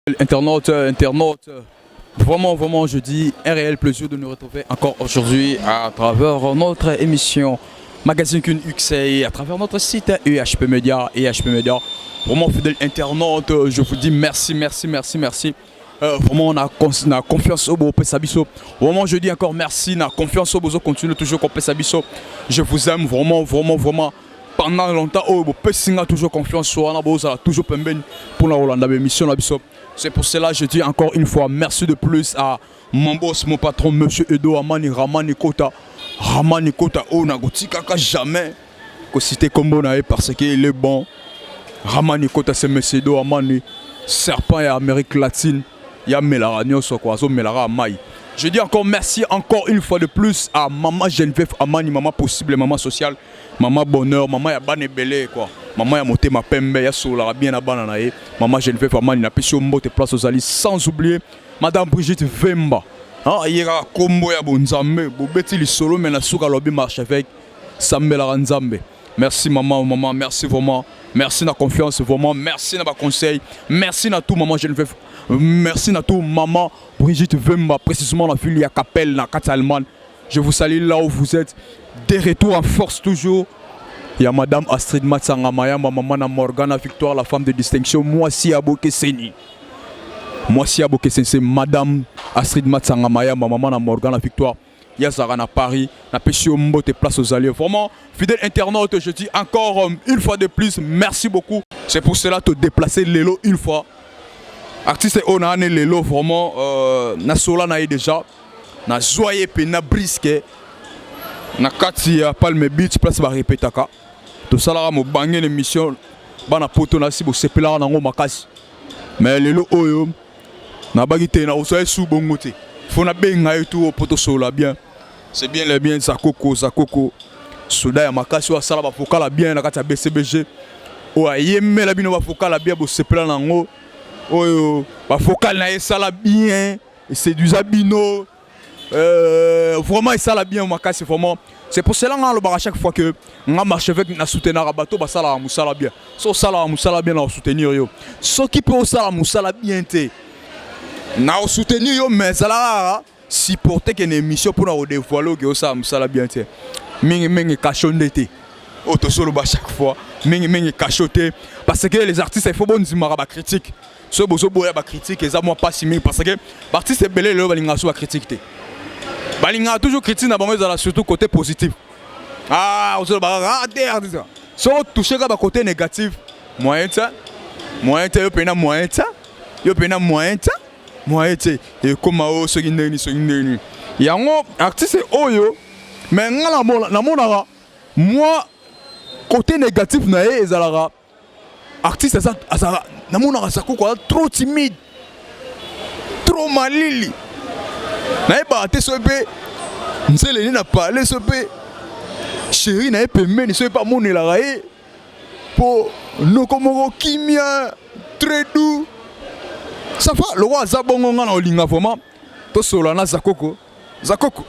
Internaute, internaute, vraiment, vraiment, je dis un réel plaisir de nous retrouver encore aujourd'hui à travers notre émission Magazine Kin UXA, à travers notre site EHP Media, EHP Media. Vraiment, fidèle internaute, je vous dis merci, merci, merci, merci. Vraiment, on a confiance oyo bopesa biso. Vraiment, je dis encore merci, on a confiance oyo bozo continue toujours kopesa biso. Je vous aime vraiment, vraiment, vraiment. Pendant longtemps, oyo bopesi nga toujours confiance wana, bozala toujours pembeni mpona kolanda baémission na biso. C'est pour cela je dis encore une fois merci de plus à mon boss, mon patron, monsieur Edo Amani Ramani Kota. Ramani Kota oyo nakotikaka jamais kociter kombo na ye parce qu'il est bon. Ramani Kota, c'est monsieur Edo Amani, serpent ya Amérique latine, ya melaka nyonso ko azomelaka mai. Je dis encore merci encore une fois de plus à maman Geneviève Amani, maman possible, maman sociale, maman bonheur, maman ya bana ebele quoi. Maman ya motema pembe, ya solaka bien na bana na ye. Maman Geneviève Amani, napesi yo mbote place ozali, sans oublier madame Brigitte Vemba. Ah, ye kaka kombo ya bonzambe, bobeti lisolo me na suka alobi marche avec sambelaka Nzambe. Merci maman, maman, merci vraiment. Merci na confiance vraiment, merci na ba conseil, merci na tout maman Geneviève. Merci na tout maman Brigitte Vemba, précisément la ville ya Capelle na kati Allemagne. Je vous salue là où vous êtes. Des retours en force toujours. Il y a madame Astrid Matsanga Mayamba, maman na Morgana Victoire, la femme de distinction, moi si Abokeseni. Moi si Abokeseni, c'est madame Astrid Matsanga Mayamba, maman na Morgana Victoire. Yazara na Paris, na pesi yo mbote place aux alliés. Vraiment, fidèle internaute, je dis encore une fois de plus, merci beaucoup. C'est pour cela te déplacer lelo une fois. Artiste oyo na ane lelo vraiment nasola na ye déjà, nazwa ye mpe brisque na kati ya Palme Beach, place barepetaka, tosalaka mobange na émission bana poto na si bosepelaka nango makasi. Mais lelo oyo nabaki te, nakozwa ye su bongo te, fo nabenga ye tu po tosolola bien. C'est bien le bien Zakoko, Zakoko soda ya makasi oyo asala bavocal bien na kati ya BCBG, oyo ayembela bino bavocal bien, bosepela nango, oyo bavocal na ye esala bien, eséduisa bino vraiment, esala bien makasi vraiment. C'est pour cela nga alobaka chaque fois que nga marchevêque na soutenaka bato basalaka mosala bien. So osalaka mosala bien, na kosoutenir yo. Soki mpe osala mosala bien te, na kosoutenir yo, mais ezalaka kaka supporter ke na émission mpona kodévoiler oke osala mosala bien te. Mingimingi kasho nde te oyo tozoloba chaque fois, mingimingi kasho te, parce que les artistes, il faut bondimaka bacritique. Soki bozoboya bacritique, eza mwa mpasi mingi, parce que baartiste ebele lelo balingaka so bacritique te, balingaka toujours critique na bango ezala surtout côté positif. Ah, ozoloba kaka ah te artiste, soki otouche kaka bacôté négatif, moyen te, moyen te, yo mpena moyen te, yo mpena moyen te, moyen te, ekóma oyo soki ndenge nini, soki ndenge nini yango artiste oyo. Mais nga namonaka mwa côté négatif na ye ezalaka artiste azalaka, namonaka Zakoko aza trop timide, trop malili. Nayebaka te soki mpe nzeleni na pale, soki mpe chéri na ye pembeni, soki mpe amonelaka ye, mpo noko moko kimia, très doux, ça va. Lokwa aza bongo, nga na olinga vraiment tosolola na Zakoko. Zakoko,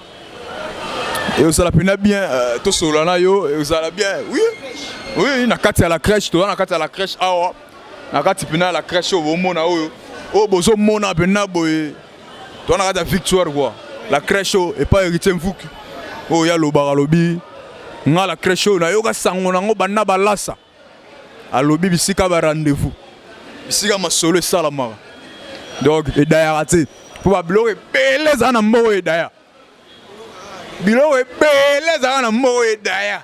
eozala mpena bien tosolola na yo, eozala bien. Oui, na kati ya la crèche, toza na kati ya la crèche awa, na kati mpena ya la crèche oyo bomona, oyo bozomona mpena boye, toza na kati ya Victoire quoi, la crèche oyo epai Héritier Mvuki oyo alobaka, alobi nga la crèche oyo nayoka sango nango banda balasa, alobi bisika ba rendez-vous, bisika masolo esalamaka. Donc edayaka te, mpo babiloko ebele ezala na mboka oyo edaya, biloko ebele ezalaka na mboka oyo edaya,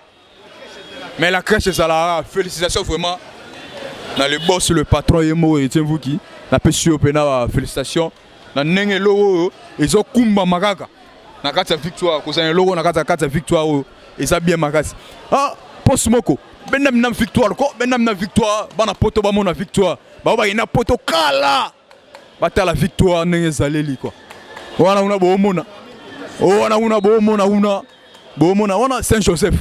mais la crèche ezalaka. Félicitation vraiment na le boss, le patron, ye moko Etienne Vuki, napesi yo mpena ba félicitation na ndenge eloko oyo ezokumbama kaka na kati ya Victoire, kozala eloko na kati ya Victoire oyo eza bien makasi. Ah, poste moko bendami na Victoire ko bendami na Victoire, bana poto bamona Victoire, bao bakenda poto kala, batala Victoire ndenge ezaleli quoi. Wana kuna boomona, wana kuna boomona, kuna boomona wana Saint Joseph,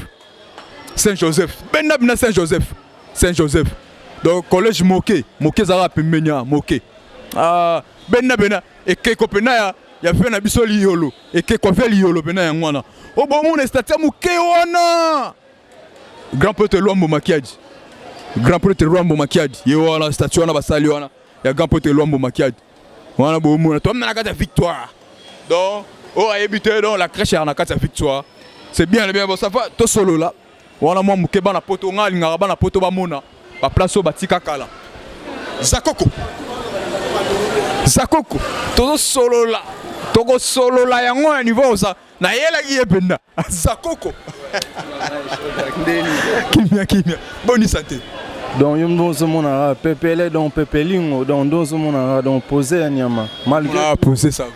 Saint Joseph, bendami na Saint Joseph, Saint Joseph. Donc collège moke moke ezalaka pembeni ya moke. Ah, benda pena ekeko pena ya fe na biso liyolo, ekeko fe liyolo pena yango wana oyo bomona statue ya moke wana, grand prêtre Lwambo Makiadi, grand prêtre Lwambo Makiadi ye wana, statue wana basali wana. Ya grand pote Luambo Makiadi. Wana bomona toamna na kati ya Victoire. Donc oyo ayebi te, donc la crèche ya na kati ya Victoire. C'est bien, bien bon, ça va, tosolola. Wana mwa moke bana poto, nga alingaka bana poto bamona baplace oyo batika kala. Zakoko. Zakoko, tozosolola. Tokosolola yango ya niveau oza. Nayelaki ye mpenza. Zakoko. Kimia kimia. Boni santé? Donc yo ndo ozomonaka pepele, donc pepelingo, donc ndo ozomonaka, donc posé ya nyama malgré Ah, posé, ça va.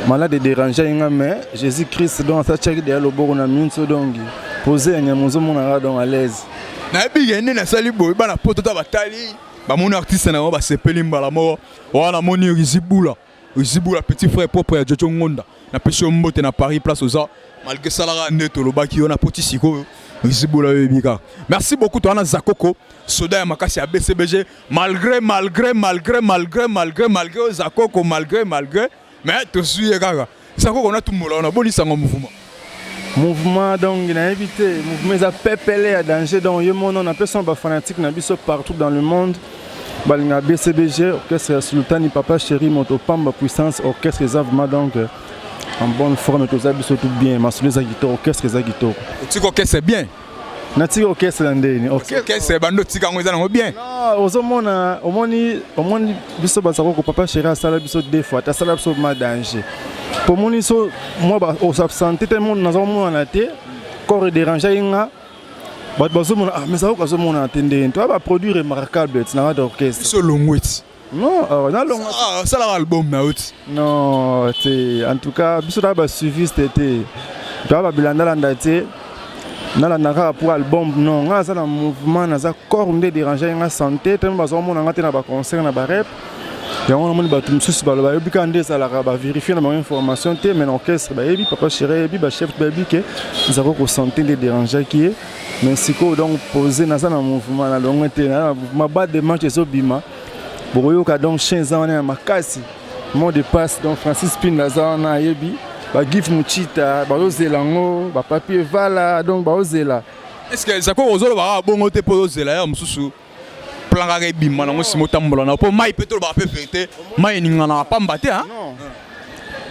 Malade dérange nga, mais Jésus Christ donc asatiaki deya loboko na minso, donc posé ya nyama, ozomonaka donc à l'aise. Nayebi ke nde nasali boye, bana poto ta batali, bamoni artiste na bango, basepeli mbala moko. Wana namoni Rizibula, Rizibula, petit frère propre ya Jojo Ngonda. Napesi yo mbote na Paris, place oza, malgré salaka nde tolobaki yo na poti. Sikoyo Rizibula, oyebi kaka. Merci beaucoup. Towana Zakoko, soda ya makasi ya BCBG, malgré malgré malgré malgré malgré malgré oyo Zakoko, malgré malgré, mais tozwi ye kaka. Zakoko, natumbola wana, bonisango mouvement? Mouvement, donc nayebi te, mouvement eza pepele ya danger. Donc ye mono napesa bafanatique na biso partout dans le monde balingaka BCBG, orchestre ya Sultani, Papa Chéri, moto pamba, puissance. Orchestre eza vraiment donc en bonne forme, toza biso tout bien, masolo eza kitoko, orchestre eza kitoko. Otiki orchestre bien? Natiki orchestre na ndeni? Orchestre bando otika yango eza nango bien? Non, ozomona, omoni, omoni biso bazalaka, Papa Chéri asala biso deux fois, asala biso ma danger. Po omoni so mwa osabsente te, naza komonana te, corps edérange nga, bato bazomona: "Ah, mais Zakoka azomonana te ndeni?" Toya baproduit remarquable ti na kati ya orchestre. Biso longwe ti. Non, nalonga? Osalaka album na yo ti. Non te, en tout cas biso toya basuiviste te, toya babilandalanda te, nalanda kaka pour album. Non, nga naza na mouvement, naza corps nde dérange nga, santé tellement bazomona nga te na baconcert, na barep. Yango namoni bato mosusu baloba, bayebi kaka nde ezalaka, bavérifie na bango information te, mais na orchestre bayebi, Papa Chéri ayebi, bachef bayebi ke ezalaka kosante nde dérangeaki ye. Mais sikoyo donc posé, naza na mouvement, nalongwe te, naza na mouvement. Ba de match ezobima, bokoyoka. Donc chien eza wana ya makasi, mot de passe, donc Francis Pinda aza wana, ayebi bagif muchita, bazozela yango, bapapier vala, donc bazozela. Est ce que Zakoko ozolobaka bongo te mpo ozozela ya mosusu plan kaka ebima nango, nsima otambola na mpo mai mpe? Tolobaka mpe vérité, mai eninganaka pamba te.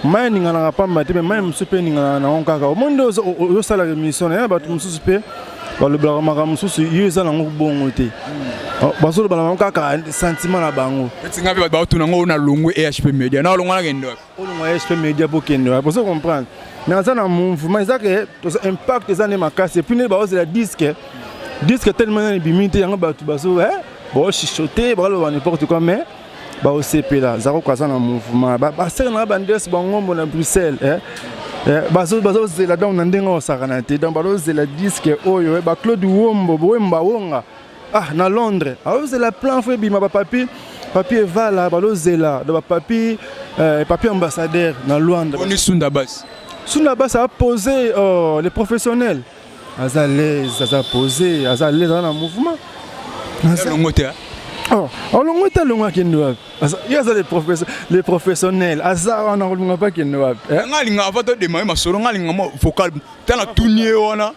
Mai eninganaka pamba te, mais mai mosusu mpe eninganaka nango kaka. Omoni nde ozosalaka émission na ya bato mosusu mpe balobelaka makambo mosusu, yo eza nango bongo te, bazoloba na bango kaka sentiment na bango. Neti nga mpe bato baotuna ngo na longwe EHP Media, na olongwa nakende wapi? Olongwa EHP Media bokende wapi? Ozo comprendre, mais aza na mouvement, eza ke impact eza nde makasi. Et puis nde baozela disque, disque tellement nani ebimi te, yango bato bazo baochuchote, bakaloba n'importe quoi, mais baosepela. Zakoko aza na mouvement, basere nanga bandes bangombo na Bruxelles, bazozela donc na ndenge osakana te, donc bazozela disque oyo. Baclaude Wombo Boyemba Wonga, ah, na Londres azozela plan fo ebima. Bapapi, papi evala, bazozela donc bapapi, papi ambassadeur na Luanda. Oni Sunda Basi? Sunda Basi aposé, oh, les professionnels, aza l'aise, aza posé, aza l'aise, aza na mouvement. Alongo te? Oh, alongo te, alongo akende wapi? Ye aza les professionnels, aza wana, kolonga mpe akende wapi? Nga alingaka ava todémarrer masolo, nga alingaka mo vocal. Ntango natuni ye wana,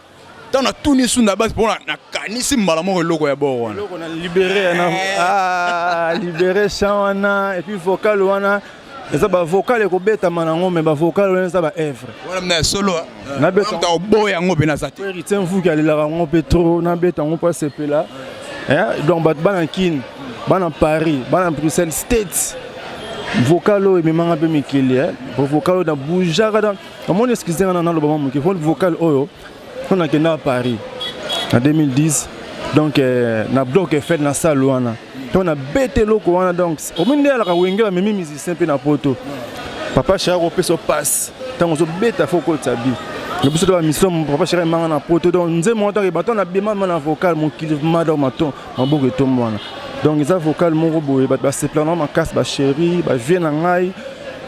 ntango natuni Sunda Basi, mpo nakanisi mbala moko eloko ya bor wana. Eloko na libéré, na ah, libéré chant wana, et puis vocal wana eza bavocal ekobetama nango, mais bavocal wana eza baœuvre. Wana mna ya solo oboya yango mpe naza te. Héritier Mvuki alelaka yango mpe trop, nabeta yango mpo asepela. Donc bato bana Kine, bana Paris, bana Bruxelles, States, vocal oyo ememanga mpe mikili. Vocal oyo na bougeaka, namoni, excuse nga, naloba mwa moke. Vocal oyo mpo nakenda Paris na 2010, donc na Bloc Eiffel, na salle wana, to nabeta eloko wana. Donc omoni nde alaka Wenge, bamemi musicien mpe na poto, Papa Chéri akopesa passe, ntango ozobeta fo okotisa bi na biso to bamission. Papa Chéri emanga na poto, donc nzembo wana, bato na bema na vocal, mokili ma, donc maton maboko etombo wana. Donc eza vocal moko boye, bato basepelaka na makasi, bachéri, bavie na ngai,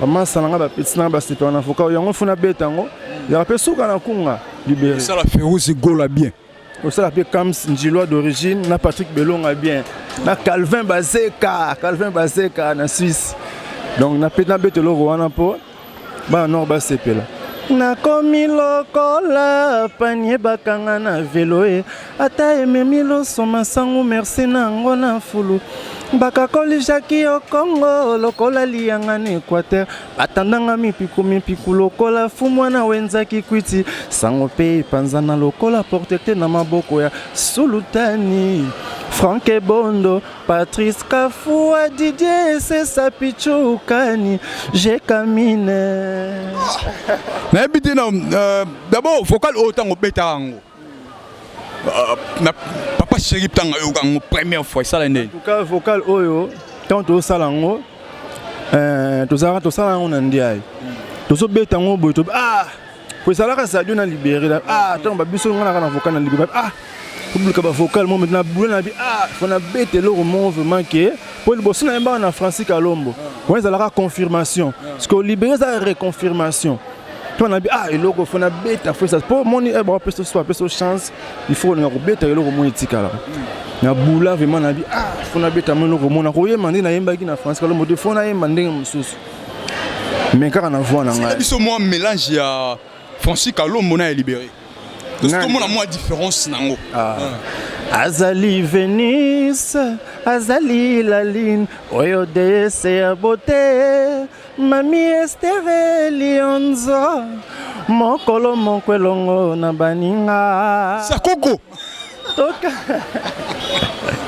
bamasa na ngai, bapeti na ngai, basepelaka na vocal yango. Fo nabeta yango, yaka mpe suka na kunga libéré. Osala Feruzi Gola bien. Osala mpe Kams Njilwa d'origine, na Patrick Belonga bien, na Calvin Bazeka, Calvin Bazeka na Suisse. Donc nabeta eloko wana mpo bana nord basepela. Nakomi lokola panier bakanga na velo e ata ememi loso masangu merci nango na fulu bakakoli Jackie Okongo lokola liyanga na Equateur batandanga mipiku mipiku lokola fumwa na wenzaki kwiti sango pe epanzana lokola porte te na maboko ya sulutani Franck Ebondo Patrice Kafua Didier Sesa Pichou Kani Jekamine. Nayebi te na d'abord vocal oyo ntango obetaka yango na papa chéri, ntango ayoka yango première fois, esala ndeni? En tout cas, vocal oyo, ntango tozosala yango, tozalaka tosala yango na ndiaye, tozobeta yango boye to ah po ezalaka Sadio na libéré. Ah, ntango babiso nga naka na vocal na libéré, ah, tobuluka bavocal mo na bule na bi, ah, fo nabeta eloko moko vraiment ke po liboso nayembaka na Francis Kalombo wana ezalaka confirmation, parce que libéré eza reconfirmation. To na bi, ah, eloko fo nabeta fo esa po moni bapesa so bapesa chance, il faut olinga kobeta eloko moko etikala na bula. Vraiment na bi, ah, fo nabeta mo eloko moko nakoyemba ndenge nayembaki na Francis Kalombo te, fo nayemba ndenge mosusu, mais kaka na voix na ngai. Biso mwa mélange ya Francis Kalombo na ya libéré, tomona mwa différence nango. Ah. Azali Venus, azali la lune oyo déesse ya beauté, mami Estere Lionzo, mokolo moko elongo na baninga. Sakoko. Toka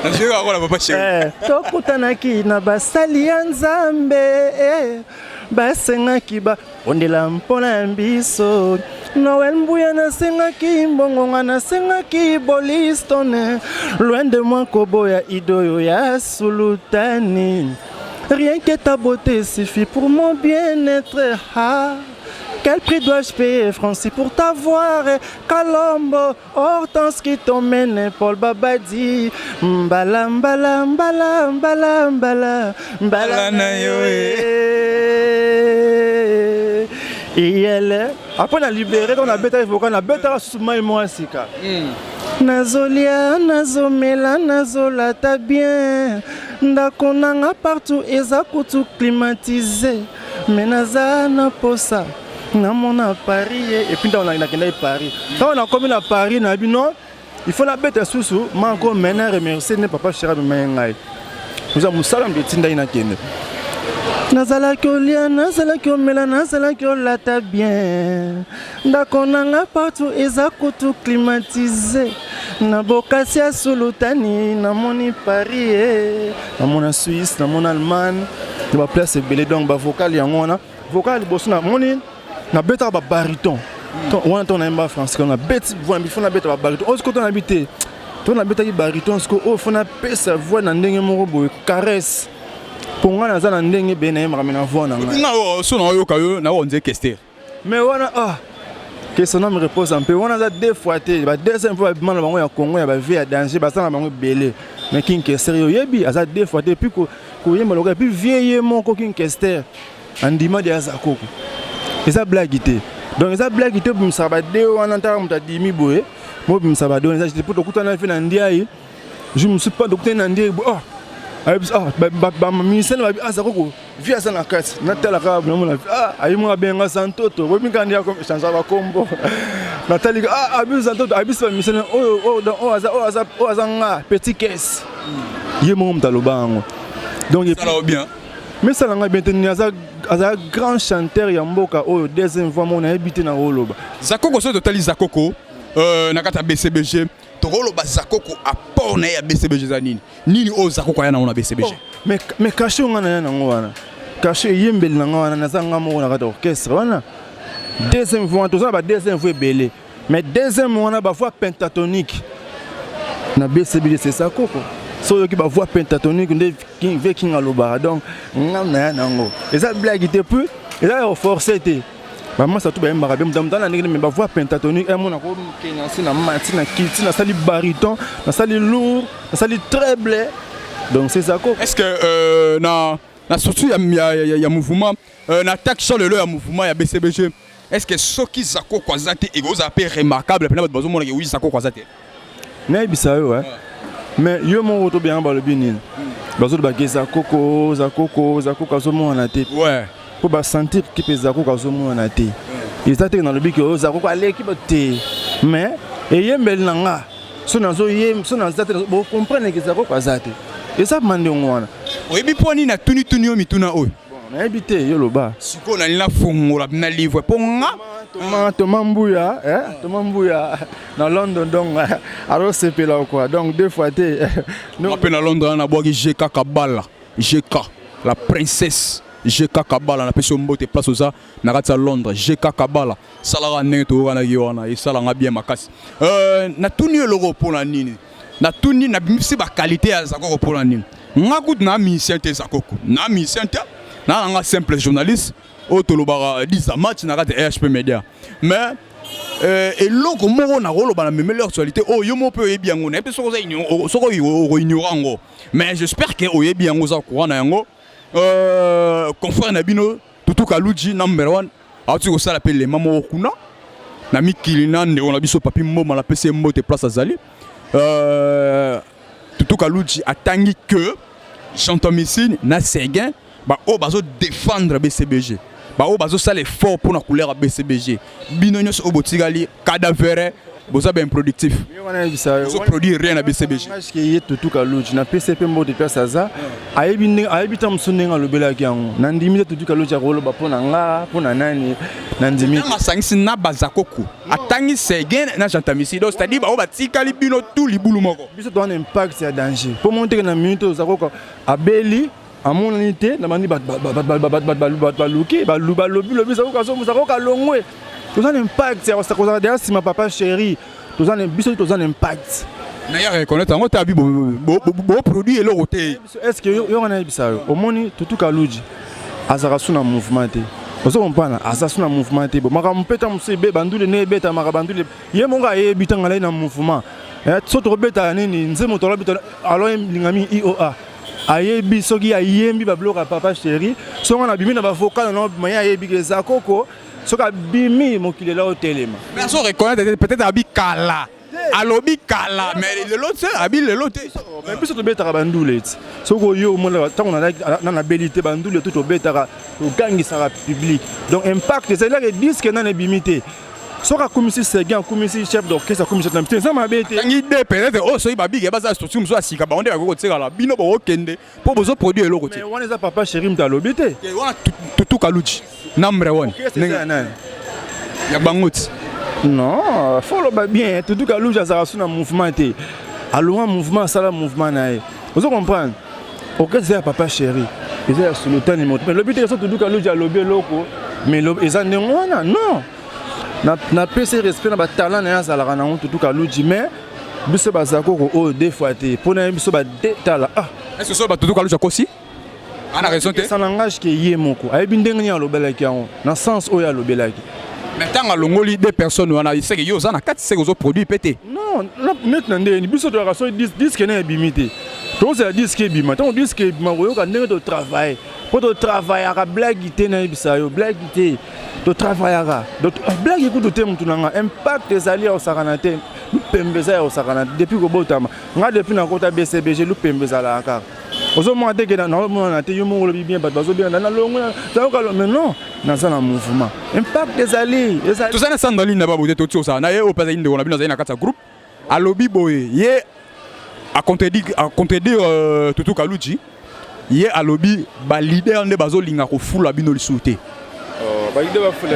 Nazweka papa chéri. Tokutanaki na basali ya Nzambe, basengaki babondela mpona biso. Noel Mbuya, nasengaki mbongo, nga nasengaki bolistone. Loin de moi koboya idoyo ya sulutani. Rien que ta beauté suffit pour mon bien-être. Ah, quel prix dois-je payer, Francis, pour t'avoir? Kalombo, Hortense qui t'emmène, Paul Babadi. Mbala, mbala, mbala, mbala, mbala, mbala na yo. Iyele. Après na libéré, donc na beta vocal, na beta susu mai mwa sika. Nazolia, nazomela, nazolata bien, ndako nanga partout eza kutu climatisé, me naza na posa namona Paris ye. Et puis ntango nakendaki Paris, ntango nakomi na Paris, nayebi non, il faut nabeta susu mako. Me na remercier nde papa chéri amemai ngai, oza mosala moto etindaki nakende. Nazalaki olia, nazalaki omela, nazalaki olata bien, ndako nanga partout eza kutu climatisé. Na bokasi ya sulutani namoni Paris e, namona Suisse, namona Allemagne, na baplace ebele. Donc bavocal yango wana, vocal liboso namoni nabetaka babaryton wana. Ntango nayemba français, nabeti voix, fo nabeta babaryton oyo sikoyo nayebi te. To nabetaki baryton sikoyo oyo, fo napesa voix na ndenge moko boye, caresse, mpo ngai naza na ndenge ebele nayembaka, me na voix na ngai. Nga so na oyoka yo na onze Kester. Mais wana, ah, que son âme repose en paix, wana aza deux fois te. Ba deuxième fois babima na bango ya Congo ya bavie ya danger, baza na bango ebele, mais King Kester yo oyebi aza deux fois te. Puis koyemba lokola, puis vie ye moko King Kester andima de aza koko, eza blague te. Donc eza blague te, obimisaka bade wana ntaka moto adimi boye, mobimisa bade wana eza te. Mpo tokutana mpe na ndiaye jour mosusu, mpo tokutani na ndiaye boye, oh, ayebisi, ah, baministère babi aza koko vi aza na kati, natalaka namona, ah, ayi moko abenga Santoto, boyebika ndi change bakombo. Natali, ah, abi Santoto, abisi baministère oyo oyo aza oyo aza oyo aza nga petit caisse ye moko moto aloba yango. Donc bien. Misala ngai bien te nini, aza aza grand chanteur ya mboka oyo, deuxième fois moko nayebi te na oloba. Zakoko, soki totali Zakoko na kati ya BCBG, tokoloba Zakoko apport na ye ya BCBG eza nini? Nini oyo Zakoko aya nango na BCBG? Oh, mais cachet nga na ya nango wana, cachet eyembeli na nga wana, naza nga moko na kati ya orchestre wana. Deuxième voix, toza na ba deuxième voix ebele, mais deuxième wana, bavoix pentatonique na BCBG, c'est ça koko. So oyoki bavoix pentatonique nde ve King alobaka. Donc nga na ya nango eza blague te, puis eza ya force te. Bamasa tu bayembaka be moto na ndenge, me bavoix pentatonique emona kokende nsi na mati na kiti, nasali baryton, nasali lourd, nasali treble, donc c'est ça koko. Est ce que na surtout ya mouvement, na attaque sur lelo ya mouvement ya BCBG, est ce que soki Zakoko aza te, ekozala mpe remarquable mpena bato bazomonaka wi Zakoko aza te? Nayebisa yo, mais yo moko tobenga, balobi nini? Bazolobaka Zakoko, Zakoko, Zakoko azomonana te. Mpo basentir kipe Zakoko azomonana te. Eza te nalobi ke oyo Zakoko aleki bato te, mais eyembeli na nga so nazoyemba, so naza te, bocomprendre ke Zakoko aza te. Eza ma ndenge wana. Oyebi mpo nini natuni-tuni yo mituna oyo? Bon, nayebi te, yo loba. Sikoyo nalingi nafungola na livre mpo nga Thomas Mbuya, eh? Thomas Mbuya na London, donc azosepela quoi, donc deux fois te. Nga mpe na Londres wana nabwaki GK Kabala, GK la princesse, GK Kabala, napesi yo mbote place oza na kati ya Londres. GK Kabala, salaka ndenge toyokanaki wana, esalanga bien makasi. Natuni yo eloko mpona nini? Natuni, nabimisi baqualité ya Zakoko mpona nini? Nga kutu na musicien te, Zakoko na musicien te, na nanga simple journaliste oyo tolobaka 10 match na kati ya RHP Media. Mais eloko moko nakoloba na memeli actualité oyo, yo moko mpe oyebi yango, nayebi te soki oza soki okoignore yango, mais j'espère ke oyebi yango, oza courant na yango. Confrère na bino Tutu Kaluji number one auti kosala mpe lema moko kuna na mikili na ndeko na biso Papi Mboma, napesi ye mbote place azali. Tutu Kaluji atangi que Gentamicine na Seguin, baoyo bazodéfendre BCBG, baoyo bazosala effort mpona couleur ya BCBG, bino nyonso oyo botikali cadavre, boza baimproductif, ozoproduire rien na BCBG. Ke ye Tutu Kaluji, napesi ye mpe mbote place aza. Ayebi ndenge, ayebi ta mosusu ndenge alobelaki yango. Nandimi te Tutu Kaluji akoloba mpo na nga, mpo na nani, nandimi te. Ntango asangisi na Bazakoko, atangi Seguin na Gentamicine, donc c'est-à-dire baoyo batikali, bino tu libulu moko. Biso toza na impact ya danger, mpo moni teke na minute oyo Zakoko abeli, amonani te na bandi, bato baluki, balobi lobi Zakoko alongwe. Toza na impact ya kozala deya nsima papa chéri, toza na biso, toza na impact. Na ye reconnaître yango te, abi boproduit eloko te. Est ce que yo wana yebisa yo, omoni Tutu Kaluji azalaka su na mouvement te, ozo comprendre? Aza su na mouvement te. Bo makambo mpe ta mosusu ebe bandule ne ebetamaka bandule, ye moko ayebi ntango alai na mouvement. So tokobeta nini, nzembo tolobeta alo elingami ioa, ayebi soki ayembi babiloko ya papa chéri, songo nabimi na bavocal na ma, ye ayebi ke eza koko. Soki abimi, mokili ela otelema. Mais azo reconnaître, peut-être abi kala, alobi kala, mais lelo te, abi lelo te. Mais biso tobetaka bandule eti soki oyo omona ntango na nabeli te, bandule tu tobetaka, togangisaka public, donc impact ezalaki. Disque nani ebimi te, soki akumisi Seguin, akumisi chef d'orchestre, akumisi te, eza mabe te. Tangi de peut-être oyo soki babike baza structure mosusu ya sika, bango nde bakoki kotikala, bino bokokende mpo bozoproduire eloko te. Mais wana eza papa chéri moto alobi te. Wana Tutu Kaluji number one. Orchestre eza ya nani? Ya bango ti. Non, faut loba bien. Tutu Kaluji azalaka su na mouvement te, alonga mouvement, asala mouvement na ye, ozo comprendre? Orchestre eza ya papa chéri, eza ya Sultani moto. Mais lobi te so Tutu Kaluji alobi eloko, mais eza ndenge wana. Non, napesi respect na batalent na ye azalaka nango Tutu Kaluji, mais biso baza koko oyo deux fois te mpo na ye, biso badetala ah. Est ce que soki Batutu Kaluji akosi, ana raison te? Ça n'engage ke ye moko ayebi ndenge nini alobelaki yango, na sens oyo alobelaki. Mais ntango alongoli deux personnes wana, seke yo oza na kati, seke ozoproduire mpe te. Non, neti na ndenge biso toyaka, soki disque na ebimi te, tozela disque ebima. Ntango disque ebima, koyoka ndenge totravaille, mpo totravaillaka, blague te, nayebisa yo, blague te, totravaillaka. Donc blague kutu te, mutu na nga, impact ezali ya kosakana te, lupembe eza ya kosakana te. Depuis kobotama nga, depuis nakota BCBG, lupembe ezalaka kaka. Ozomona te ke naomonana te, yo moko olobi bien, bato bazobenga na longo nayoka, mais non, naza na mouvement, impact ezali, ezali. Toza na Sandaline na babote, toti osala na ye oyo mpe azali ndeko na bino, azali na kati ya groupe. Alobi boye, ye acontredire Tutu Kaluji. Ye alobi baleader nde bazolinga kofula bino lisusu te,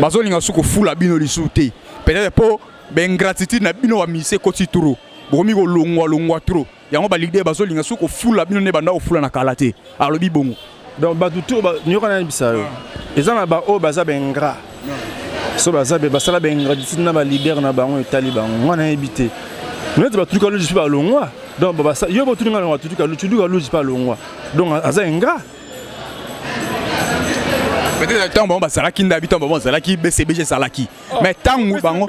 bazolinga su kofula bino lisusu te, peut-être mpo baingratitude na bino bamise ekoti trop, bokomi kolongwa longwa trop, yango baleader bazolinga su kofula bino nde banda kofula na kala te. Alobi bongo. Donc bato tu nyoka, nayebisa yo, eza na baoyo baza baingrat, so baza basala baingratitude na baleader na bango, etali bango, nga nayebi te. Neti Batutu Kaluji mpe balongwa, donc yo botuni nga longwa, Tutu Kaluji, Tutu Kaluji mpe alongwa, donc aza ingrat. Peut-être ntango bango bazalaki ndabi, ntango bango bazalaki, BCBG ezalaki, mais ntango bango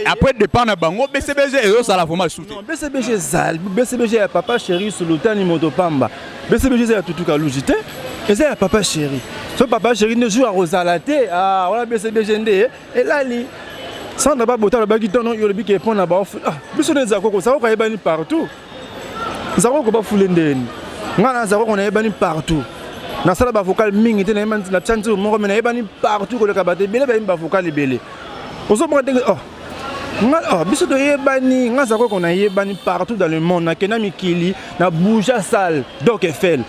après départ na bango, BCBG ezosala vraiment lisusu te. BCBG ezali BCBG ya papa chéri Sultani moto pamba. BCBG eza ya Tutu Kaluji te, eza ya papa chéri. So papa chéri nde jour akozala te wana, BCBG nde elali. Sandra Babota alobaki ntono, yo olobi ke mpo na bao, biso nde Zakoko, Zakoko ayebani partout. Zakoko bafule ndeni, ngai na Zakoko nayebani partout. Nasala bavocal mingi te, natia nzembo moko, me nayebani partout koleka bato ebele bayembi bavocal ebele. Ozomona ndenge, oh, nga, oh, biso toyebani. Nga aza koko, nayebani partout dans le monde. Nakenda mikili na bouja salle Doc Eiffel,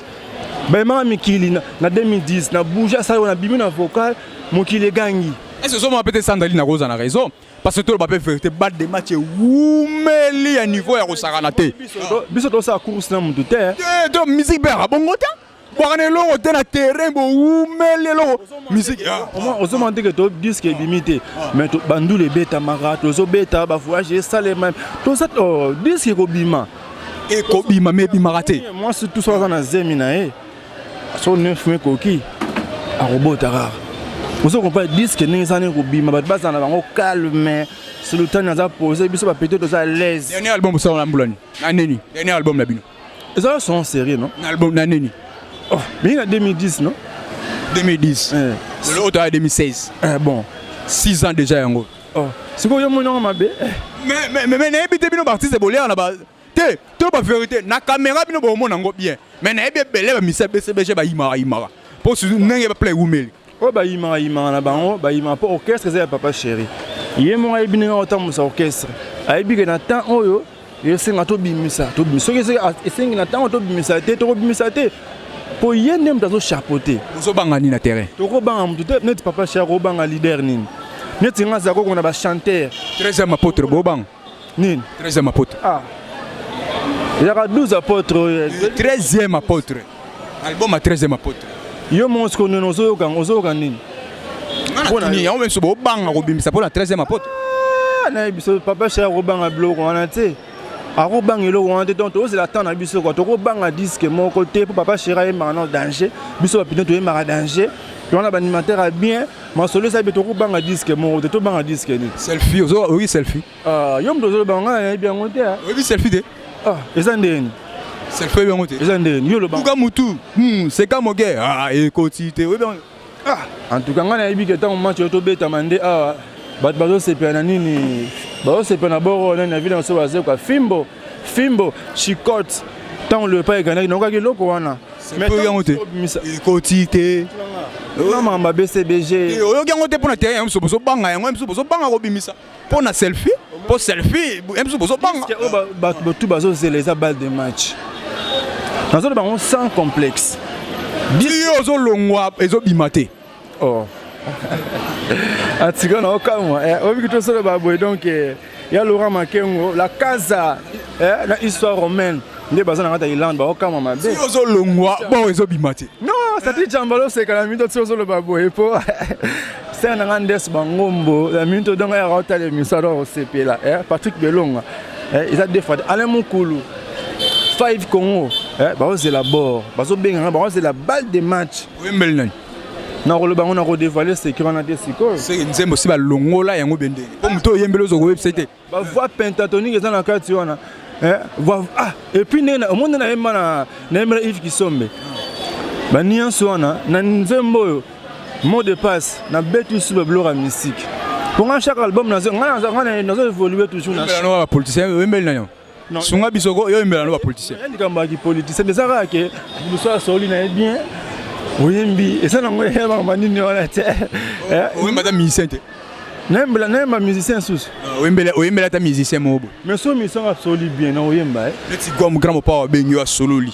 bayemaka mikili na 2010 na bouja salle oyo nabimi na vocal, mokili egangi. Est ce ozomona peut-être Sandrine akozala na raison? Parce que toloba mpe vérité, balle de match ewumeli ya niveau ya kosakana te. Biso tosala course na motu te. Te, to musique mpe yaka bongo te, bwaka na eloko te na terrain, bowumeli eloko musique. Ozomona ndenge to disque ebimi te, mais bandula ebetamaka, tozobeta, bavoyage esalema, toza, oh, disque ekobima. Ekobima, me ebimaka te. Mwasi tu so aza na zemi na ye, so 9 mois ekoki, akobota kaka. Ozo comprendre? Disque ndenge eza, ndenge kobima, bato bazala na bango calme. Sultani aza posé, biso bapete toza à l'aise. Dernier album osala na mbula nini, na nini, dernier album na bino? Ezala son série, non? Na album na nini? Oh, mingi na 2010, non? 2010. Eh. Lelo oyo toya 2016. Eh, bon. 6 ans déjà yango. Oh, sikoyo yo moni yango mabe? Mais nayebi te, bino baartiste boliaka na ba te to bavérité na caméra, bino bomona yango bien, mais nayebi ebele bamisia BCBG bayimaka yimaka mpo ndenge baplan ewumeli. Oyo bayimaka yimaka na bango, bayimaka mpo orchestre eza ya papa chéri. Ye moko ayebi ndenge akotambusa orchestre, ayebi ke na temps oyo esenga tobimisa, tobimisa. Soki esengi na ntango tobimisa te, tokobimisa te, mpo ye nde moto azochapeauter. Ozobanga nini na terrain? Tokobanga motu te. Neti papa chéri akobanga leader nini? Neti nga aza koko na bachanteur. 13e apôtre, bobanga? Nini? 13e apôtre. Ah, ezalaka 12 apôtre oyo. 13e apôtre, album ya 13e apôtre. Yo moko sikoyo nini ozoyoka? Ozoyoka nini? Yango biso bobanga kobimisa mpo na 13e apôtre. Ah, nayebi biso papa chéri akobanga biloko wana te, akobanga eloko wana te. Donc tozela temps na biso kua, tokobanga disque moko te, mpo papa chéri ayembaka na danger, biso bapino toyembaka danger wana, baanimateur ya bien, masolo eza bien. Tokobanga disque moko te. Tobanga disque nini? Selfie, oyoki selfie? Ah, yo moto ozoloba, ngai nayebi yango te. Oyebi selfie te? Ah, eza ndeni? Selfie, oyebi yango te? Eza ndeni yo loba? Buka mutu, seka moke, ah, ekoti te, oyebi yango? Ah, en tout cas ngai nayebi ke ntango match oyo tobetama nde awa bato bazosepela na nini, bazosepela na boro nani na ville na biso, bazekwa fimbo fimbo chicote. Ntango lepa egandaki, nakokaki eloko wana. Oyoki yango te? Ekoti te. Na makambo ya BCBG. Oyoki yango te? Mpo na terrain yango biso bozobanga yango, biso bozobanga kobimisa mpo na selfie, mpo selfie biso bozobanga. Oyo bato batu bazozela eza balle de match. Nazoloba bango sans complexe. Yo ozolongwa, ezobima te. Oh, atika na okamwa, oyebiki tosoloba boye. Donc ya Laurent Makengo, la casa na histoire romaine nde baza na kati ya Irlande, baokamwa mabe. Ozolongwa bon, ezobima te. Non, sati jambala oseka na minto ti ozoloba boye, mpo sere na nga ndes bangombo na minto. Donc ayaka otala émission, alors osepela. Patrick Belonga, eza deux fois Alain Mokulu 5 Congo, baozela bord, bazobenganga, baozela balle de match. Oyembeli nani? Nakoloba yango, nakodévoiler secret wana te sikoyo. Seke nzembo si balongola yango bendele, mpo moto oyembeli ozo koyebisa te. Bavoix pentatonique eza na kati wana. Ah, et puis ndenge omoni nayemba na nayembela Yves Kisombe, baniance wana na nzembo oyo, mot de passe, nabeti su babiloko ya mystique. Mpo nga chaque album nga nazo évoluer toujours na Bapoliticien, oyembeli nani? Sunga biso ko, yo oyembela no bapoliticien? Likambo ya kipoliticien eza kaka ke liboso asoli na ye bien, oyembi, eza nango makambo nini wana te. Oyemba ata musicien te? Nayembela, nayemba musicien susu. Oyembela ata musicien moko boye. Mais so musicien asoli bien, na oyemba. Neti Gwam Grand Mopao abengi yo, asololi,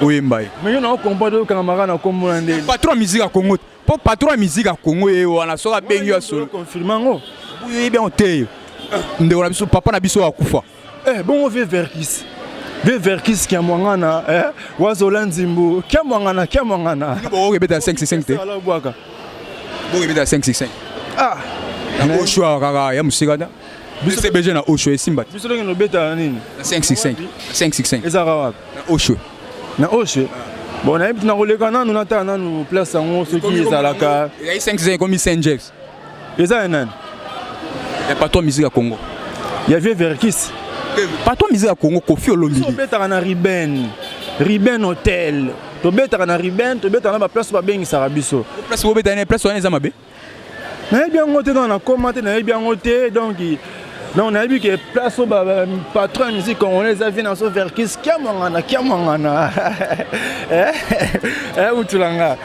oyemba ye. Mais yo na ocomprendre, okangamaka na kombo na ndeni. Patron ya musique ya Congo, mpo patron ya musique ya Congo ye wana, soki abengi yo, asolo. Confirme yango. Oyebi yango te, ndeko na biso, papa na biso akufa. Eh, bongo ve Verkis, ve Verkis Kiamwangana, eh, wazola nzimbu Kiamwangana, Kiamwangana. Bokobeta 565 te? Bwaka. Bokobeta 565? Ah. Na Oshwa kaka ya mosika ta, BCBG na Oshwa esimba te. Biso ndenge nobeta na nini? Na 565, 565. Ezalaka wapi? Na Oshwe. Na Oshwe. Bon, nayebi tina koleka nanu, natala nanu place yango soki ezalaka. Ezali 565, ekomi Saint James. Eza ya nani? Ya patron musique ya Congo. Ya vieux Verkis? Patron musique ya Congo, Kofi Olomide. Tobetaka na Riben, Riben Hotel. Tobetaka na Riben, tobetaka na baplace babengisaka biso. Place bobetaka na place wana eza mabe? Nayebi yango te, donc nakoma te, nayebi yango te. Donc nayebi ke place oyo patron ya musique congolais eza vie na so Verkis Kiamwangana, Kiamwangana utulanga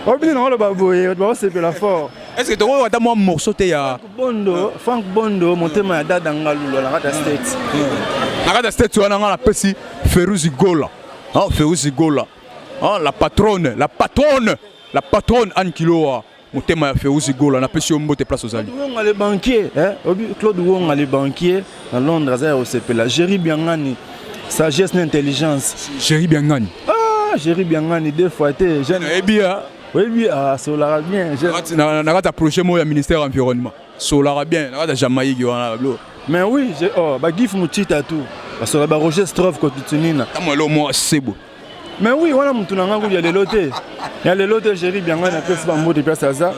obini nango, loba boye, baosepela fort. Est ce que tokoyoka ata mwa morceau te ya Bondo, Frank Bondo, motema ya dada Ngalula na kati ya State. Na kati ya State wana, nga napesi Feruzi Gola. Ah, Feruzi Gola. Ah, la patronne, la patronne, la patronne Anne Kiloa. Motema ya Feruzi Gola, napesi yo mbote place ozali. Wonga le banquier, hein? Obi Claude Wonga le banquier na Londres aza ya kosepela. Jerry Biangani, sagesse na intelligence. Jerry Biangani. Ah, Jerry Biangani deux fois te. Jeune. Nayebi ya. Oyebi asolaka bien. Na kati ya projet moko ya ministère environnement. Solaka bien na kati ya Jamaïque wana blo. Mais oui, oh, ba Gif Muchita tout. Basola ba Roger Stroff kotutunina. Tamo elo mo sebo. Mais oui, wana mutu na ngangu ya lelo te. Ya lelo te Jerry Biangani apesi ba mbote place aza.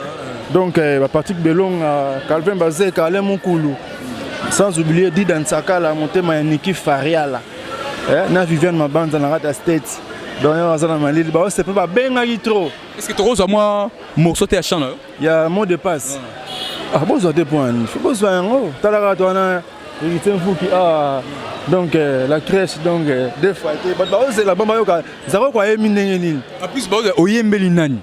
Donc ba Patrick Belonga, Calvin Bazeka, Alain Mukulu. Sans oublier Dida Nsakala, motema ya Niki Fariala. Eh, na Viviane Mabanza na kati ya State. Donc yo aza na malili, ba osepe ba bengaki trop. Est-ce que tokozwa mwa morceau te ya chant na yo? Ya mot de passe. Ah, bozwa te point nini? Faut bozwa yango. Talaka to wana Héritier Mfuki ah donc la crèche donc deux fois te bato baozela bango bayoka Zako ayembi ndenge nini. En plus baoza oyembeli nani?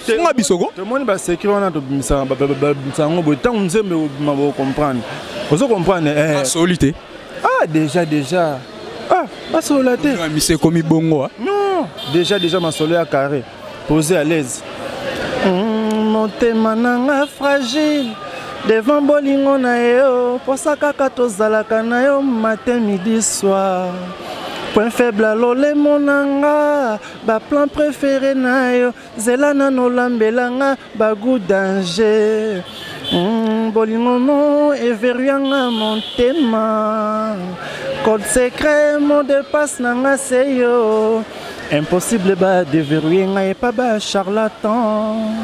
Sunga bisoko. Tomoni ba secret wana tobimisa babimisa yango boye ntango nzembe obima bocomprendre ozo comprendre eh. Asoli te. Ah déjà déjà ah basolola te. Mise ekomi bongo. Non déjà déjà masolo ya carré posé à l'aise. Motema nanga fragile devant bolingo na yo posa kaka tozalaka na yo matin midi soir point faible alolemo nanga baplan préféré na yo zela nano olambelanga bagoût danger bolingo no everyanga motema code secret mot de passe nanga se yo impossible ba déverrouiller ngai epa ba charlatan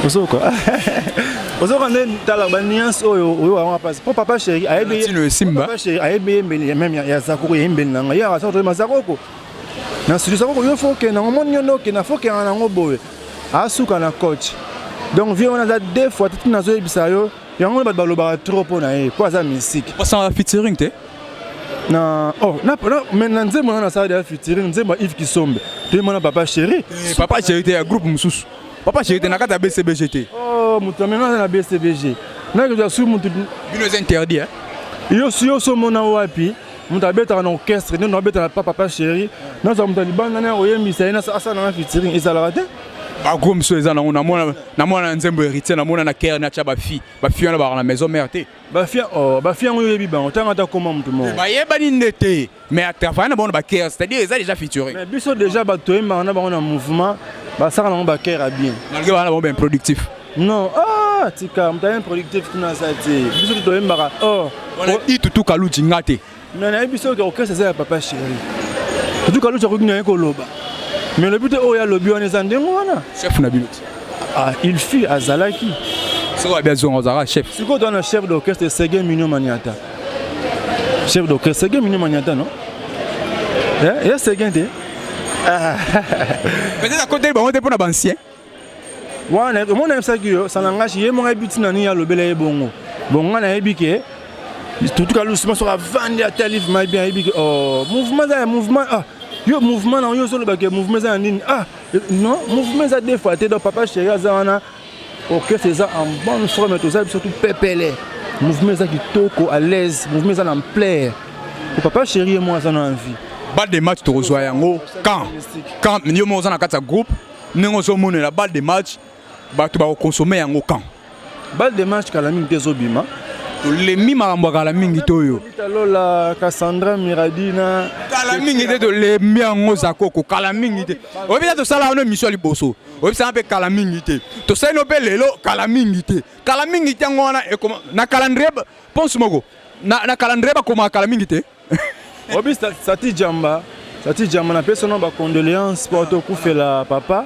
ozoka ozoka nde tala banuance oyo oyo yango mpasi mpo papa chéri ayebi papa chéri ayebi yembeli même ya Zakoko yembeli na ngai ye akasa kotoyeba Zakoko na studio Zakoko yo faut okende yango moni yo nde okenda faut okenda nango boye asuka na coach donc vie wana aza deux fois te tina azoyebisa yo yango bato balobaka trop mpo na ye mpo aza mystique. Osala featuring te? Na oh na, na, mais na nzembo na nasala deja featuring nzembo ya Yves Kisombe toyemba na papa chéri. Papa chéri te ya groupe mosusu. Papa chéri te na kati ya BCBG te. Oh moto amema aza na BCBG nakozwa su motu bino eza interdit eh? Yo yo somona wapi moto abetaka na orchestre nde abetaka pa papa chéri nazwa moto ya libanda na oyembisa ye asala nanga featuring ezalaka te. Bagroupe mosusu eza nango namona na nzembo Héritier namona na kere natya bafille bafille wana baka na maison mère te. Bafille oh bafille yango oyebi bango ntango ata koma motu moko bayebani nde te mais atravaille na bango na bakere, c'est-à-dire eza déjà featuring. Mais biso déjà bato toyembaka na bango na mouvement basaka nango bakere ya bien. Malgré bana bango baimproductif. Non ah tika moto aye improductif kuna aza te biso to toyembaka oh wana itutu kaluji nga te. Mais nayebi biso ke orchestre eza ya papa chéri tutu kaluji akoki na ye koloba mais lobi te oyo alobi wana eza ndenge wana. Chef na bino. Ah il fut azalaki. Soki abi azonga ozalaka chef. Sikoyo toza na chef d'orchestre Seguin Mignon Maniata. Chef d'orchestre Seguin Mignon Maniata non? Eh, ya Seguin te. Ah. Peut-être akoteli bango te mpona baancien. Wana omona yebisaki yo sanangashi ye moko ayebi ntina nini alobela ye bongo bongo nga nayebi ke tutuka lusima soki avandi atali vraiment bien ayebi ke oh mouvement eza ya mouvement ah yo mouvement na yo ozoloba ke mouvement eza ya nini ah non mouvement eza deux fois te donc papa chéri aza wana orchestre eza en bonne forme toza biso tout pepele mouvement eza kitoko à l'aise mouvement eza na ampleur papa chéri ye moko aza na envie. Balle de match tokozwa yango quand quand yo moko oza na kati ya groupe ndenge ozomonela balle de match bato bakokonsome yango quand? Balle de match kala mingi te ezobima. Tolemi makambo ya kala mingi te oyo. Lola Cassandra Miradina kala mingi te tolembi yango Zakoko kala mingi te oyebi te tosala wana émission ya liboso oyebisanga mpe kala mingi te tosali no mpe lelo kala mingi te kala mingi te yango wana ekoma na calendrier ponse moko na calendrier bakomaka kala mingi te. Obi Sati Jamba Sati Jamba napesi no bacondoléance mpo tokufela papa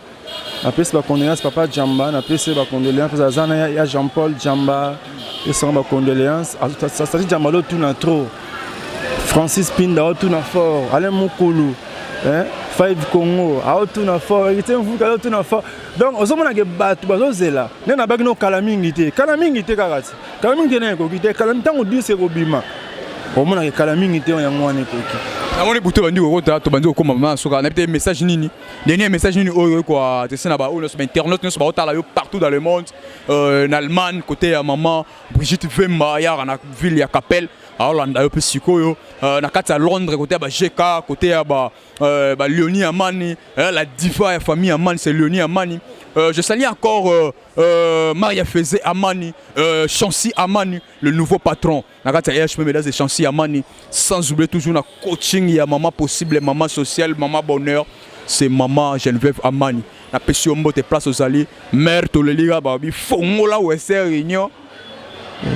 napesi bacondoléance papa Jamba napesi bacondoléance aza na ya Jean Paul Jamba pesanga bacondoléance Sati Jamba lotuna trop Francis Pinda otuna fort Alain Mukulu hein? Five Congo aotuna fort Héritier Mvuka aotuna fort donc ozomona ke bato bazozela nde nabaki no kala mingi te kala mingi te kaka ti kala mingi te na ekoki te kala ntango 10 ekobima omonaka kala mingi te yango wana ekoki. Namoni butu bandi kokota, tobandi kokóma mama soka nayebi te message nini, dernier message nini oyo koadresser na baoyo nyonso, bainternaute nyonso baotala yo partout dans le monde, na Allemagne, côté ya mama Brigitte Vemba yaka na ville ya Capelle, aolanda yo mpe sikoyo, na kati ya Londres, côté ya ba GK, côté ya ba Léonie Amani, la diva ya famille Amani, c'est Léonie Amani. Je salue encore Maria Feze Amani, Chancy Amani, le nouveau patron na kati ya EHP Médas de Chancy Amani, sans oublier toujours na coaching ya maman possible, maman sociale, maman bonheur, c'est maman Geneviève Amani. Napesi yo mbote place ozali. Mare tolelika babi fongola wese réunion,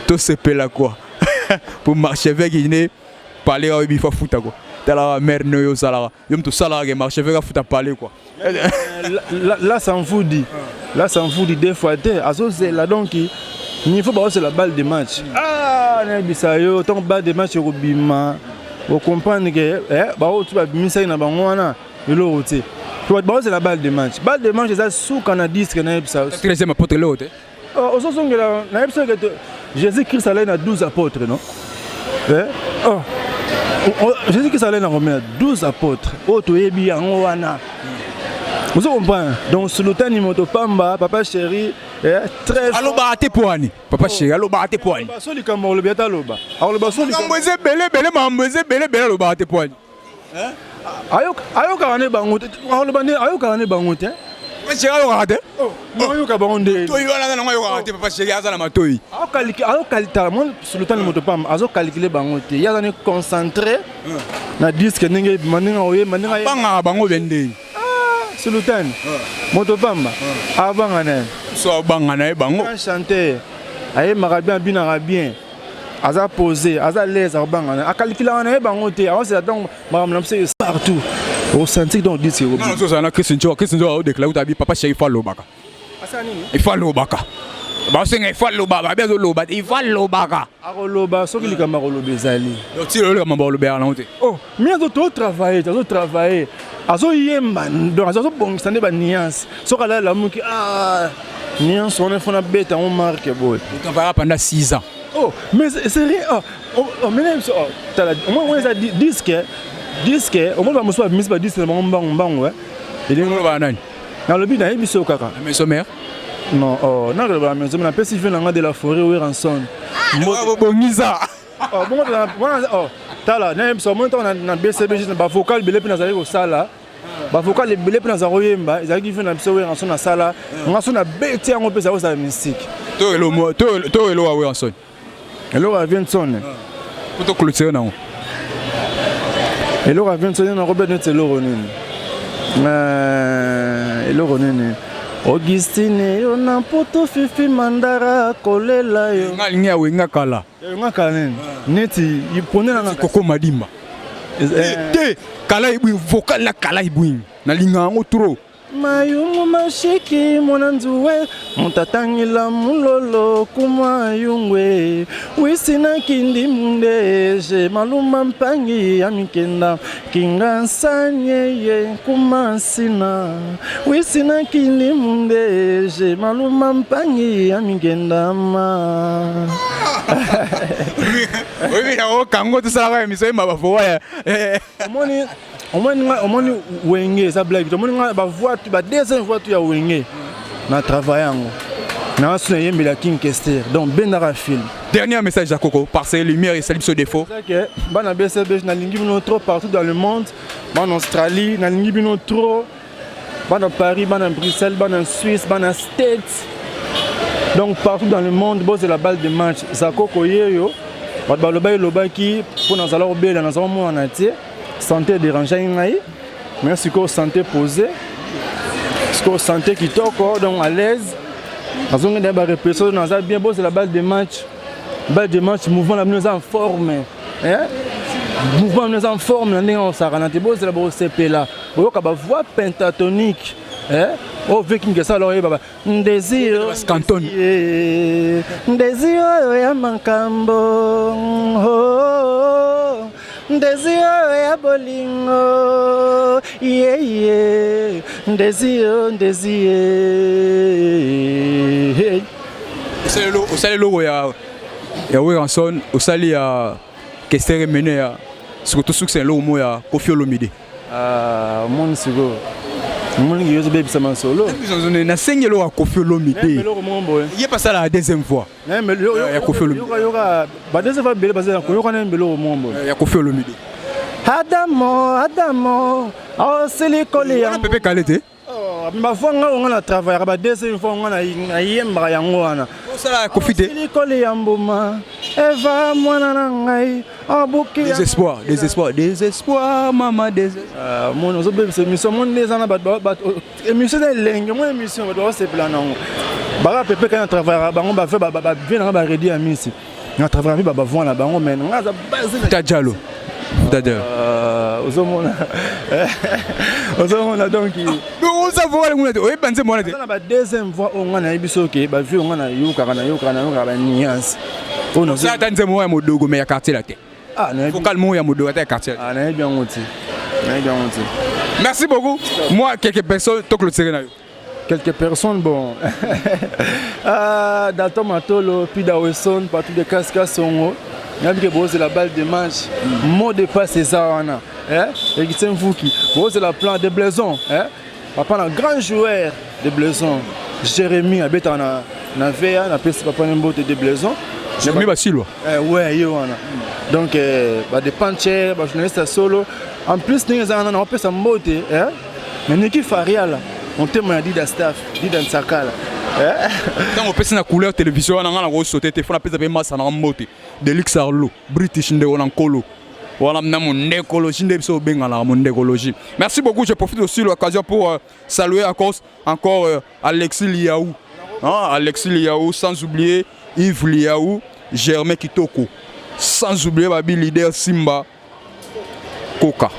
tosepela quoi, pour marchevêque ine parler oyebi fa futa quoi. Talaka mare no oyo osalaka yo moto osalaka ke marchevêque afuta parler quoi. Là Sanfudi, là Sanfudi deux fois te azozela. Donc niveau baozela balle de match, ah, nayebisa yo, ntango balle de match ekobima, ocomprendre ke baoyo tu babimisaki na bango wana eloko te. Baozela balle de match. Balle de match eza suka na disque, nayebisa yo. 13e apôtre, eloko te. Ozozongela, nayebisa yo ke Jésus Christ alai na 12 apôtres, non? Oh. Jésus Christ alai na combien? 12 apôtres oyo toyebi yango wana, ozo comprendre? Donc Sultani moto pamba, papa chéri, très Alobaka te po ani papa chéri alobaka te po ani? So likambo alobi, ata aloba, akoloba so. Makambo eza ebele ebele, makambo eza ebele ebele, alobaka te po ani? Ayokaka nde bango te, akoloba nde ayokaka nde bango te. Papa chéri ayokaka te. Ayoka bango nde. Toyi wana aza nango, ayokaka te. Papa chéri aza na matoi. Azokalita mo Sultani moto pamba, azokalkule bango te. Ye aza ne concentré na disque, ndenge ebima, ndenge oyemba, ndenge abangaka bango be ndenge. Sultani moto pamba abanga na ye. So abanga na ye bango. Chanteur, ayembaka bien, abinaka bien, aza posé, aza l'aise, akobanga na akalikilaka na ye bango te. Aosela donc makambo na biso partout, osentir donc disque. Ozala na Christ Njoka. Christ Njoka odéclare kuta abi papa chéri faut alobaka, il faut alobaka, baosenga il faut aloba, babi azoloba te, il faut alobaka. Akoloba soki likambo akoloba ezali. Ti lelo likambo balobelaka nango te. Oh, mi azotravaille, azotravaille, azoyemba, donc azobongisa nde banuance. Soki alalamuki, ah, nuance wana efona beta yango marke boye. Travaillera pendant 6 ans. Oh, mais c'est rien. Oh, oh, mais oh, tala, au moins eza disque, disque au moins bamosusu babimisi badisque na bango mbangu mbangu. Elingi nani? Nalobi, nayebi so kaka. Maison mère. Non, oh, nakoloba maison, napesi vie nanga de la forêt, Werrason. Bongisa. Bongo tala, nayebi so omoni ntango na BCBG, bavocal ebele mpe nazali kosala, bavocal ebele mpe naza koyemba, ezalaki vie na biso Werrason. Nasala nga so nabeti yango mpe ezali kozala mystique. To elo wa Werrason. Eloko ya Vienson. Po toclôture nango. Eloko ya Vienson nakobeta neti eloko nini? Eloko nini? Augustine yo na poto, Fifi Mandara kolela yo. Nga alingi ya Wenga kala. Nga kala nini? Neti pone nanga. Koko Madimba te, kala ebwing, vocal na kala ebwing, nalinga yango trop. Mayungu mashiki mwana nzuwe, moto atangila mulolo kuma yungwe, wisi na kindi mundeje maluma mpangi ya mikenda kinga nsanye kuma nsina, wisi na kindi mundeje maluma mpangi ya mikenda ma. Oyebi yango kango, tosalaka émission yemba bavoix ya Omoni, omoni nga, omoni Wenge eza blague. Omoni nga bavoix tu, ba deuxième voix tu ya Wenge na travail yango na so nayembela King Kester, donc bendaka film. Dernier message ya Koko, parce que lumière esali biso défaut. Que bana BCB, nalingi bino trop partout dans le monde, bana Australie, nalingi bino trop, bana Paris, bana Bruxelles, bana Suisse, bana States, donc partout dans le monde, bozela balle de match. Zakoko yeyo. Bato baloba elobaki mpo nazala kobela, nazala mwana te, santé edérangeaki ngai, mais sikoyo santé posé, sikoyo santé kitoko, donc à l'aise, nazongenda barépétition, naza bien. Bozela balle de match, balle de match. Mouvement na bino eza en forme, mouvement na bino eza en forme na ndenge osakana te. Bozela, bosepela, boyoka bavoix pentatonique oyo viking esala, oyeba ndésir. Ndésir oyo ya makambo, ndésir oyo ya bolingo, yeye ndésir, ndésir. Osali eloko ya Werrason, osali ya Kester Mene ya Sikoyo tosukisa eloko moko ya Koffi Olomide. Ah, omoni sikoyo, omoningi yo ozobebisa masolo. Nasengi eloko ya Koffi Olomide. Eloko moko boye. Ye mpe asalaka deuxième fois. Ya Koffi Olomide. Yoka ba deuxième fois ebele baza koyoka na eloko moko boye. Ya Koffi Olomide. Adamo, Adamo, osili kolia. Wana Pepe Kale te. Bavoix nga oyo nga na travaillaka, ba deuxième fois nga nayembaka yango wana. Osala Koffi te. Osili kolia mbuma, Eva, mwana na ngai obuki. Désespoir, désespoir, désespoir, mama, désespoir. Moni ozobebisa émission. Moni nde eza na bato, émission eza elenge. Moni émission, bato bazosepela nango. Baka Pepe Kale na travaillaka bango, bave bavie nanga, baredi ya misi na travaillaka mpe bavoix na bango, mais nga aza base. Futa Jalo, Futa Jalo. Ozomona, ozomona donc. Oza voix nguna te, oyeba nzembo wana te. Na ba deuxième voix oyo nga nayebi soki bavie oyo nga nayokaka, nayokaka, nayokaka banuance oyo. Osala ata nzembo moko ya Modogo, mais ya quartier la te. Ah, nayebi. Vocal moko ya Modogo, ata ya quartier. Ah, nayebi yango te, nayebi yango te. Merci beaucoup. Moi, quelques personnes toclôturer na yo. Quelques personnes, bon, ah, Dalton Matolo, Pida Wesson, Patrick de Casca Songo, nayebi ke bozela balle de match, mot de passe eza wana. Héritier Mvuki, bozela plan de Blaison, eh? Papa na grand joueur de Blaison Jérémy abetaka na VA, napesi papa ne mbote de Blaison. Jérémy Basilwa. Eh, ouais, ye wana. Donc badepancher, bajournaliste ya solo. En plus, ndenge eza wana, naopesa mbote, eh? Na Niki Fariala, motema ya Dida Staff, Dida Nsakala. Ntango opesi na couleur télévision wana, nga na kosote te, fo napesa mpe masa nanga mbote, Delix Arlo British, ndeko na nkolo wana na mondekologie nde biso obenganaka mondekologie. Merci beaucoup. Je profite aussi de l'occasion pour saluer encore Alexis Liaou, hein, Alexis Liaou, sans oublier Yves Liaou, Germain Kitoko, sans oublier babi leader Simba Koka,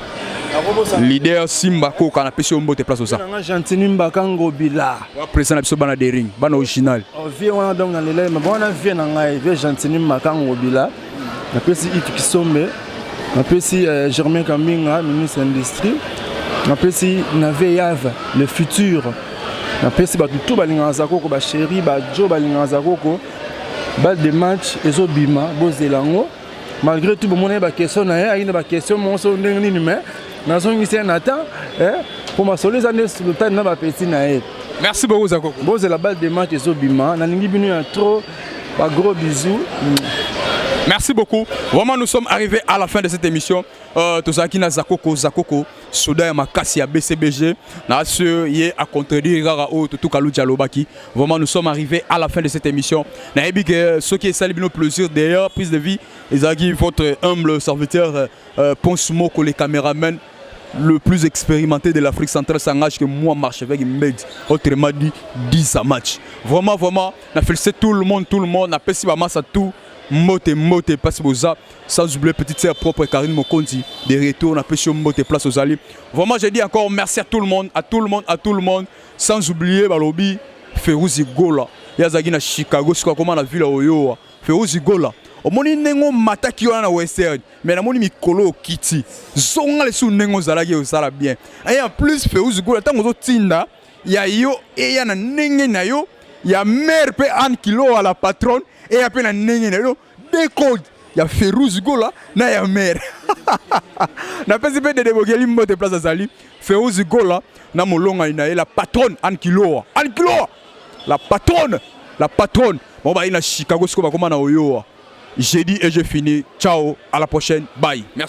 leader Simba Koka, napesi yo mbote place oza. Nanga Gentini Mbaka Ngobila. Wa président na biso, bana Dering, bana original. Vie wana donc na lela ma wana, vie na ngai, vie Gentini Mbaka Ngobila. Napesi Itu Kisombe, napesi Germain Kambinga, ministre industrie, napesi Nave Yave le futur, napesi bato tu balingaka Zakoko, bachéri bajo balingaka Zakoko. Balle de match ezobima, bozela yango. Malgré tout, bomona ye baquestion na ye, ayi na baquestion moko so ndenge nini, mais nazongisi ye na temps mpo masolo eza nde lotani na bapeti na ye. Merci beaucoup, Zakoko. Bozela balle de match ezobima. Nalingi bino ya trop, bagros bisous. Merci beaucoup. Vraiment, nous sommes arrivés à la fin de cette émission. Tozalaki na Zakoko, Zakoko, soda ya makasi ya BCBG. Na ce ye a contredire kaka oyo Tutu Kaluji alobaki. Vraiment, nous sommes arrivés à la fin de cette émission. Nayebi que ce qui esali bino plaisir d'ailleurs, prise de vie, ezalaki votre humble serviteur Ponce Moko, les caméramans le plus expérimenté de l'Afrique centrale, s'engage que moi marche avec Mbed, autrement dit 10 à match. Vraiment, vraiment, na félicité tout le monde, tout le monde, na pesi ba massa tout. Mbote, mbote, passe boza, sans oublier petite sœur propre Karine Mokonzi, de retour, na pesi mbote place aux alliés. Vraiment, je dis encore merci à tout le monde, à tout le monde, à tout le monde, sans oublier balobi Feruzi Gola. Yazaki na Chicago, sikoyo akoma na ville oyo. Feruzi Gola, omoni ndenge omataki wana na Western, mais namoni mikolo okiti, zonga lisusu ndenge ozalaki, osala bien. Et en plus, Feruzi Gola, ntango ozotinda ya yo, eya na ndenge na yo, ya mare mpe Anne Kiloa la patronne, eya mpe na ndenge na yo. Deux code ya Feruzi Gola na ya mare. Napesi mpe Dede Bokeli mbote place azali. Feruzi Gola na molongani na ye, la patronne Anne Kiloa, Anne Kiloa la patronne, la patronne. Bon, baye na Chicago, sikoyo bakoma na Oyoa. J'ai dit et je finis. Ciao, à la prochaine, bye, merci.